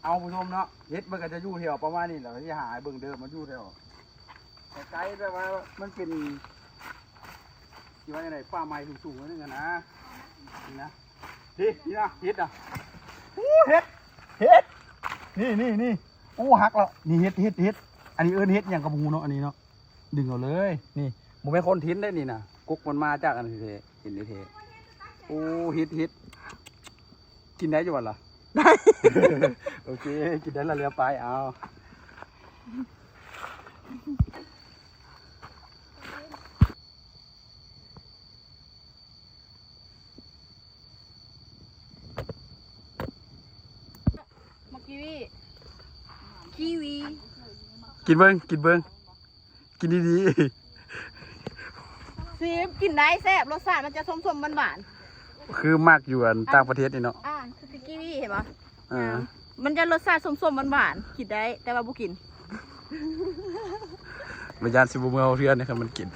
ເອົາ ຜູ້ຊົມເນາະ ເຫັດມັນກໍຈະຢູ່ແຖວປະມານນີ້ແຫຼະ ທີ່ຫາໃຫ້ເບິ່ງເດີ ມັນຢູ່ແຖວໄກໆ ແບບວ່າມັນເປັນ ຊິວ່າຈັ່ງໃດ ປ່າໄມ້ສູງໆ ໜ້ອຍໜຶ່ງຫັ້ນນະ ນີ້ນະ ນີ້ ນີ້ນະ ເຫັດນະ ໂອ້ ເຫັດ ເຫັດ ນີ້ ນີ້ ນີ້ ໂອ້ ຫັກແລ້ວ ນີ້ເຫັດ ເຫັດ ເຫັດ ອັນນີ້ເອີ້ນເຫັດຫຍັງກໍບໍ່ຮູ້ເນາະ ອັນນີ້ເນາະ ດຶງເອົາເລີຍ ນີ້ ບໍ່ແມ່ນຄອນເທັນເດ້ນີ້ນະ ກົກມັນມາຈາກອັນນີ້ແທ້ ເຫັນແທ້ໆ ໂອ້ ເຫັດ ເຫັດ ກິນໄດ້ຢູ່ບໍ່ລະ? ໄດ້ ໂອເຄ ກິນໄດ້ລະ ເຫຼືອໄປ ເອົາ ໝາກກີວີ ກີວີ ກິນເບິ່ງ ກິນເບິ່ງ ກິນດີໆ ຊີມ ກິນໄດ້ແຊບ ລົດຊາດມັນຈະສົ້ມໆ ຫວານໆ ຄືມັກຢູ່ອັນຕ່າງປະເທດນີ້ເນາະ ອ່າ ຄື ຄືກີວີ ເຫັນບໍ່? ອ່າ ມັນຈະລົດຊາດສົ້ມໆ ຫວານໆ ກິນໄດ້ ແຕ່ວ່າບໍ່ກິນ ບໍ່ຢ້ານຊິບໍ່ເມືອເຮືອນເດ້ ຄັນມັນກິນ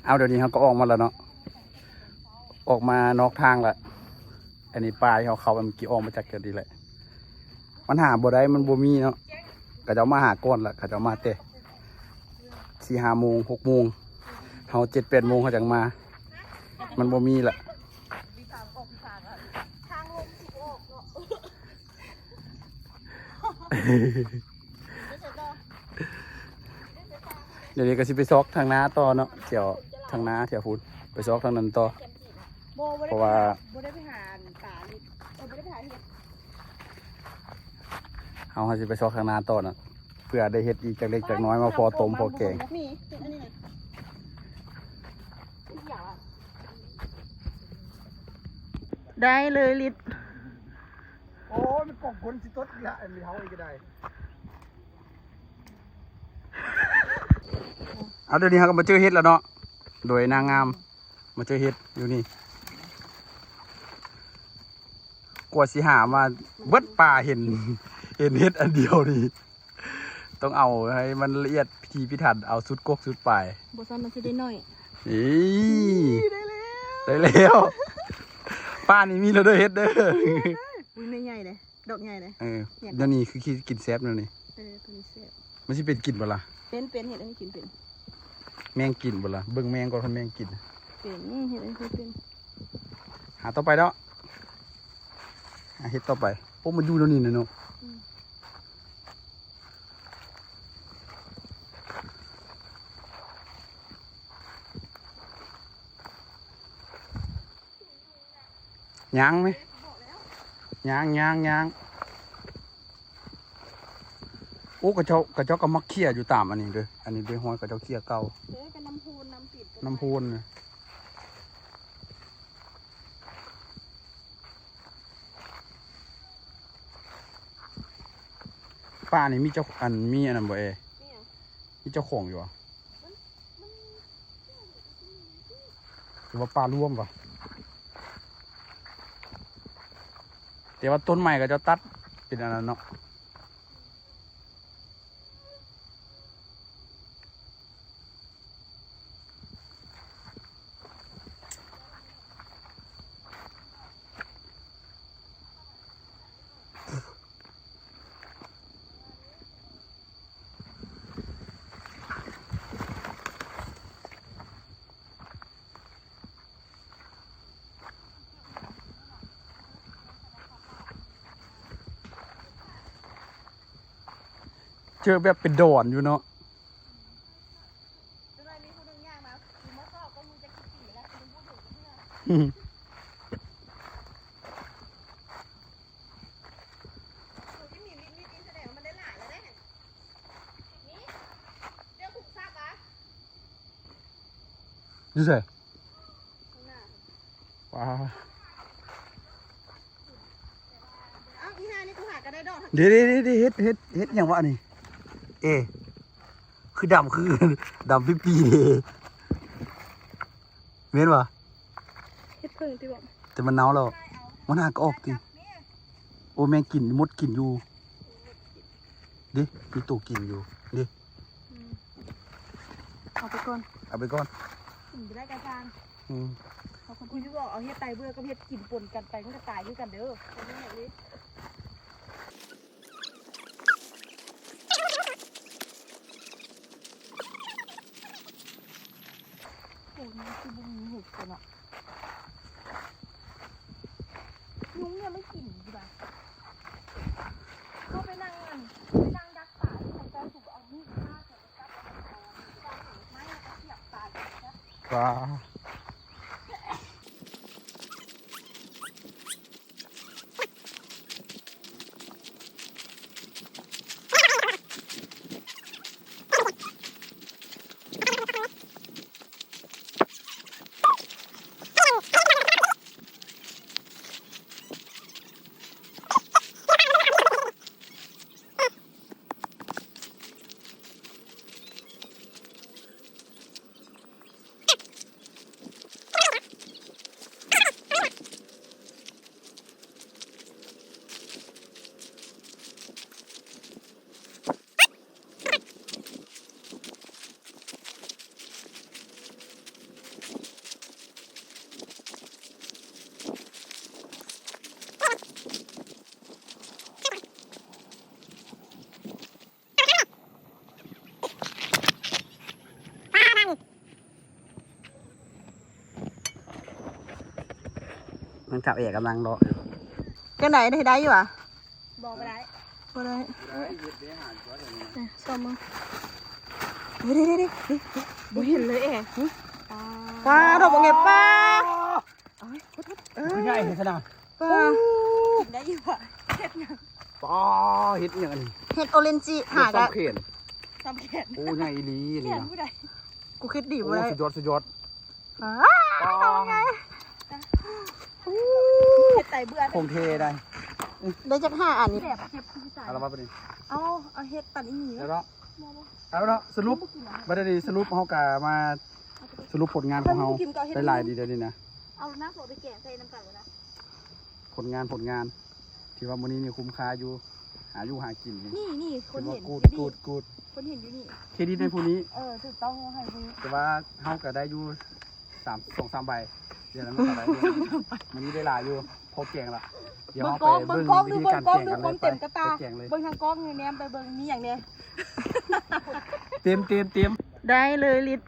ເອົາ ດຽວນີ້ເຮົາກໍອອກມາແລ້ວເນາະ ອອກມານອກທາງລະ ອັນນີ້ປ່າທີ່ເຮົາເຂົ້າໄປເມື່ອກີ້ ອອກມາຈາກແຖວນີ້ແຫຼະ ມັນຫາບໍ່ໄດ້ ມັນບໍ່ມີເນາະ ເຂົາເຈົ້າມາຫາກ່ອນລະ ເຂົາເຈົ້າມາແຕ່ສີ່ຫ້າໂມງ ຫົກໂມງ ເຮົາເຈັດແປດໂມງເຮົາຈັ່ງມາ ມັນບໍ່ມີລະ ທາງລົງຊິບໍ່ອອກເນາະ ດຽວນີ້ກໍຊິໄປຊອກທາງນາຕໍ່ເນາະ ແຖວທາງນາແຖວພຸ້ນ ໄປຊອກທາງນັ້ນຕໍ່ ບໍ່ ບໍ່ໄດ້ ເພາະວ່າ ບໍ່ໄດ້ໄປຫາ ບໍ່ໄດ້ໄປຫາເຫັດ ເຮົາ ເຮົາຊິໄປຊອກທາງນາຕໍ່ເນາະ ເພື່ອໄດ້ເຫັດອີກຈັກເລັກຈັກນ້ອຍ ມາພໍຕົ້ມພໍແກງ ນີ້ ອັນນີ້ນະ ໄດ້ເລີຍລິດ ໂອ້ຍ ມັນກອງຄົນຊິຕົດອີກລະ ອັນນີ້ເຮົາອີກກໍໄດ້ ເອົາ ດຽວນີ້ເຮົາກໍມາເຈີເຫັດແລ້ວເນາະ ໂດຍນາງງາມ ມາເຈີເຫັດຢູ່ນີ້ ກວ່າຊິຫາມາເບິດປ່າ ເຫັນ ເຫັນເຫັດອັນດຽວນີ້ ຕ້ອງເອົາໃຫ້ມັນລະອຽດພິຖີພິຖັນ ເອົາສຸດກົກສຸດປາຍ ບໍ່ຊັ້ນມັນຊິໄດ້ໜ້ອຍ ນີ້ ໄດ້ແລ້ວ ໄດ້ແລ້ວ ປ່ານີ້ມີແລ້ວເດີ ເຫັດເດີ ອຸ້ຍ ແມ່ໃຫຍ່ເດ້ ດອກໃຫຍ່ເດ້ ເອີ ແນວນີ້ຄືກິນແຊບແນວນີ້ ເອີ ໂຕນີ້ແຊບ ມັນຊິເປັນກິນບໍ່ລະ? ເປັນ ເປັນ ເຮັດອັນນີ້ກິນເປັນ ແມງກິນບໍ່ລະ? ເບິ່ງແມງກ່ອນ ຄັນແມງກິນ ເປັນ ເຮັດອັນນີ້ເປັນ ຫາຕໍ່ໄປເນາະ ຫາເຫັດຕໍ່ໄປ ໂອ້ ມັນຢູ່ແນວນີ້ນະເນາະ ອືມ ຍ່າງໄໝ? ຍ່າງ ຍ່າງ ຍ່າງ ໂອ້ ເຂົາເຈົ້າ ເຂົາເຈົ້າກໍມັກເຂົ້ຍຢູ່ຕາມອັນນີ້ເດີ ອັນນີ້ເດ ຮອຍເຂົາເຈົ້າເຂົ້ຍເກົ່າ ເອີ ກໍນ້ຳໂພນ ນ້ຳປິດ ນ້ຳໂພນນະ ປ່ານີ້ມີເຈົ້າ ອັນ ມີອັນນັ້ນບໍ່ເອ? ມີຫຍັງ? ມີເຈົ້າຂອງຢູ່ຫວາ? ມັນ ມັນ ຫຼືວ່າປ່າລວມຫວາ? ແຕ່ວ່າຕົ້ນໄມ້ເຂົາເຈົ້າຕັດເປັນອັນນັ້ນເນາະ. ເຈີແບບເປັນດອນຢູ່ເນາະ. ຢູ່ໃສ? ວ້າ ເດ ເດ ເດ ເດ ເຫັດ ເຫັດ ເຫັດຫຍັງວະອັນນີ້? ເອ ຄືດຳ ຄືດຳປີໆເດ້ ແມ່ນບໍ່? ເຮັດເພິ່ງຕິບໍ່? ແຕ່ມັນເນົ່າແລ້ວ ມັນຫາກະອອກຕິ. ໂອ້ ແມງກິນ ມົດກິນຢູ່ເດ້ ມີໂຕກິນຢູ່ເດ້. ອືມ ເອົາໄປກ່ອນ ເອົາໄປກ່ອນ ກິນບໍ່ໄດ້ກະຊ່າງ. ອືມ ເຂົາຄົນທີ່ບອກເອົາເຫັດໄຕເບື່ອກັບເຫັດກິນປົນກັນໄປ ມັນກະຕາຍຄືກັນເດີ. ໂອ້ຍ ມັນຄືບໍ່ມີເຫັດກັນເນາະ. ຍຸງເນຍມັນກິນຢູ່ບາດ ເຮົາໄປນັ່ງ ໄປນັ່ງດັກປາຢູ່ໃນໃຕ້ ເຮົາເອົາມີດມາ ເຮົາໄປຈັບເອົາໄມ້ ແລ້ວກະສຽບປາ. ປາ ນາງສາວແອກຳລັງເລາະຢູ່. ຈັ່ງໃດ ໄດ້ ໄດ້ຢູ່ຫວາ? ບໍ່ ບໍ່ໄດ້ ບໍ່ໄດ້. ເອີ ຊອມເບິ່ງ. ເດີໆໆ ບໍ່ເຫັນເລີຍແອ. ປາ ປາ ດອກບັກແງ ປາ. ໂອ້ຍ ຄືໃຫຍ່ແທ້ຊັ້ນນະ. ປາ ກິນໄດ້ຢູ່ຫວາ? ເຫັດຫຍັງ? ປາ ເຫັດຫຍັງອັນນີ້? ເຫັດໂອເຣນຈິ ຫາໄດ້ ສ່ຳແຂນ ສ່ຳແຂນ. ໂອ້ ໃຫຍ່ອີ່ຫຼີນີ້ນະ. ແຂນຜູ້ໃດ? ກູຄິດດີບໍ່ໄດ້. ໂອ້ ສຸດຍອດ ສຸດຍອດ. ປາ ດອກໃຫຍ່. ເຫັດໄຕເບື່ອ ຂອງແທ້ໄດ໋. ໄດ້ຈັກຫ້າອັນນີ້. ເອົາລະວ່າບາດນີ້ ເອົາ ເອົາເຫັດຕັນອີ່ຫຍັງ ເອົາເນາະ ເອົາເນາະ. ສະຫຼຸບ ບາດນີ້ສະຫຼຸບ ເຮົາກະມາສະຫຼຸບຜົນງານຂອງເຮົາ ໄດ້ຫຼາຍດີເດ້ນີ້ນະ. ເອົານ້ຳເຂົ້າໄປແກງໃສ່ນຳກັນເລີຍນະ. ຜົນງານ ຜົນງານ ຖືວ່າມື້ນີ້ນີ້ຄຸ້ມຄ່າຢູ່ ຫາຢູ່ຫາກິນນີ້. ນີ້ໆ ຄົນເຫັນ ກູດ ກູດ ກູດ ຄົນເຫັນຢູ່ນີ້ ເຄຣດິດໃຫ້ຜູ້ນີ້. ເອີ ຖືກຕ້ອງ ໃຫ້ຜູ້ນີ້. ແຕ່ວ່າເຮົາກະໄດ້ຢູ່ສາມ ສອງສາມໃບ ດຽວນັ້ນມັນກະໄດ້ຢູ່. ມື້ນີ້ໄດ້ຫຼາຍຢູ່ ພໍແກງລະ. ດຽວເຮົາໄປເບິ່ງວິທີການແກງກັນເລີຍ. ເບິ່ງທາງກ້ອງ ແນມໄປເບິ່ງມີຫຍັງແດ່. ເຕັມ ເຕັມ ເຕັມ ໄດ້ເລີຍລິດ.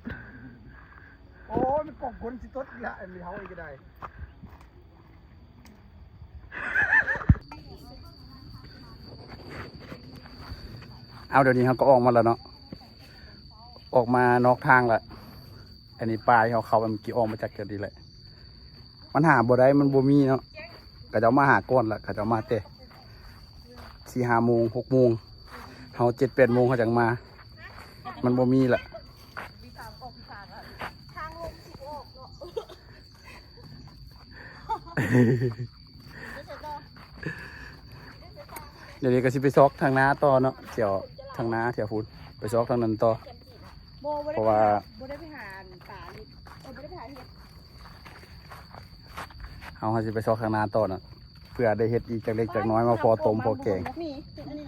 ໂອ້ຍ ມັນກ້ອງຄົນຊິຕົດອີກລະ ອັນນີ້ເຮົາອີກກະໄດ້. ເອົາ ດຽວນີ້ເຮົາກະອອກມາລະເນາະ ອອກມານອກທາງລະ. ອັນນີ້ປ່າທີ່ເຮົາເຂົ້າມາເມື່ອກີ້ ອອກມາຈາກຈຸດນີ້ແຫຼະ. ມັນຫາບໍ່ໄດ້ ມັນບໍ່ມີເນາະ. ເຂົາເຈົ້າມາຫາກ່ອນລະ ເຂົາເຈົ້າມາແຕ່ສີ່ຫ້າໂມງ ຫົກໂມງ ເຮົາເຈັດແປດໂມງເຮົາຈັ່ງມາ. ມັນບໍ່ມີລະ. ດຽວນີ້ກະຊິໄປຊອກທາງນາຕໍ່ເນາະ ແຖວທາງນາແຖວພຸ້ນ ໄປຊອກທາງນັ້ນຕໍ່. ບໍ່ ບໍ່ໄດ້ ເພາະວ່າ ບໍ່ໄດ້ໄປຫາອັນປາເລີຍ ເອີ ບໍ່ໄດ້ໄປຫາເຫັດ. ເຮົາ ເຮົາຊິໄປຊອກທາງນາຕໍ່ເນາະ ເພື່ອໄດ້ເຫັດອີກຈັກເລັກຈັກນ້ອຍມາພໍຕົ້ມພໍແກງ. ນີ້